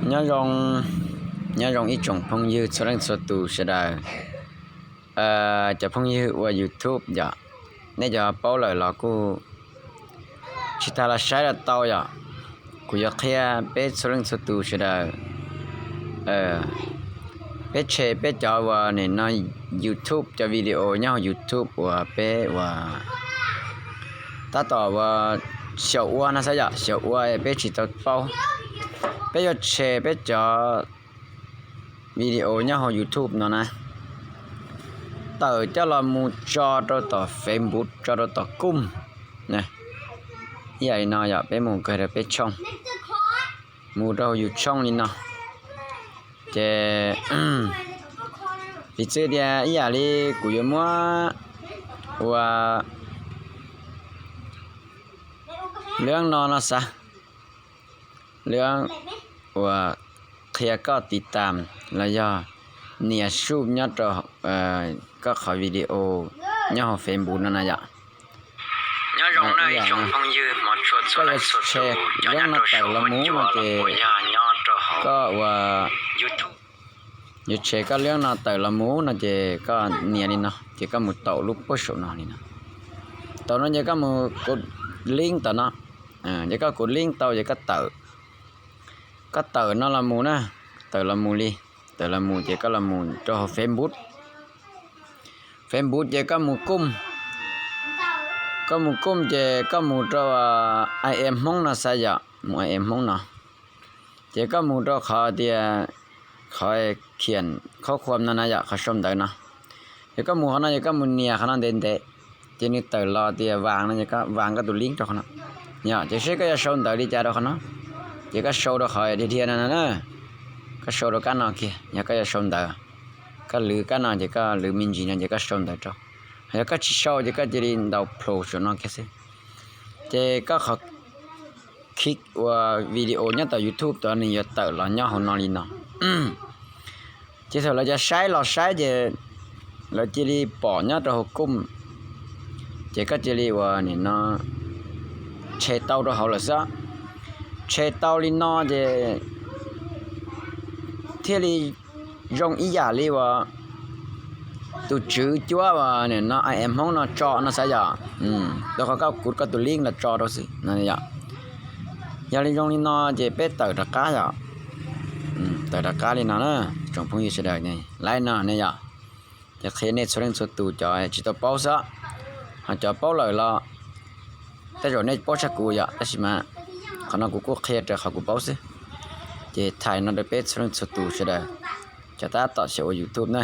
Nyob zoo, nyob zoo ib tsoom phooj ywg txhua leej txhua tus sawv daws. Cov phooj ywg ua YouTube yom, nej cov paub lawm los kuj tsis tas los saib los tau yom. Kuv yuav qhia peb txhua leej txhua tus sawv daws, peb tshe peb cov uas nim no YouTube, cov video nyob hauv YouTube uas peb uas tab tom uas xyaum ua no xav yom, xyaum ua peb tsis tau paub. Peb yuav tshe peb cov video nyob hauv YouTube no na, tawm coj los mus tso rau tom Facebook, tso rau tom Chrome. Ib yam li no yom, peb mus kawg rau peb tshooj, mus rau hauv yus tshooj li no. Ces piv txwv tias ib yam li kuv yuav muab ua lwm no no xav, lwm uas qhia koj tiv tam los yog nias sub nyob rau koj qhov video nyob hauv Facebook no na yom. Koj yuav tshe lwm no tawm los mus no ces koj ua, yuav tshe koj lwm no tawm los mus no ces koj nias li no ces koj mus taum lub pob saum no li no. Taum no ces koj mus kuv link tau no, ces koj kuv link tau ces koj tawm, koj tawm no los mus na, tawm los mus li, tawm los mus ces koj los mus rau hauv Facebook. Facebook ces koj mus Chrome, koj mus Chrome ces koj mus rau IM Hmoob no xav yom, mus IM Hmoob no. Ces koj mus rau qhov tias qhov khiam khaub khuam no na yom, qhov sau ntawv no. Ces koj mus qhov no ces koj mus nias qhov no ntev ntev, ces nws tawm los tias vas no, vas koj tus link rau qhov no. Yom, ces seb koj yuav sau ntawv li cas rau qhov no. Ces koj sau rau qhov dhia dhia no na, koj sau rau kab no kiag yog koj yuav sau ntawv. Koj lwv kab no ces koj lwv me ntsis no ces koj sau ntawv rau. Yog koj tsis sau ces koj cia li ntaus plus saum no kiag xwb. Ces koj qhov khib ua video nyob tom YouTube tod nws yuav tawm los nyob hauv no li no. Ces thaum lawv cov saib los saib ces lawv cia li pom nyob rau hauv Chrome, ces koj cia li uas nim no tshe tau rau hauv lawm xwb. Tshe tau li no ces thiaj li zoo ib yam li uas tus tswv cuab uas nim no IM Hmoob no tso no xav yom. Rau qhov koj kuv koj tus link los tso rau xwb no yom. Yog li zoo li no ces peb tawm rov qab yom. Tawm rov qab li no na, tsoom phooj ywg sawv daws, laiv no ne yom. Ces qhia nej txhua leej txhua tus cov tsis tau paub xwb, ho cov paub lawm los tej zaum nej paub tshaj kuv yom, tab sis mas qhov no kuv kuj qhia raws qhov kuv paub xwb. Ces thaij no rau peb txhua leej txhua tus sawv daws, cov tab tom xyaum ua YouTube na.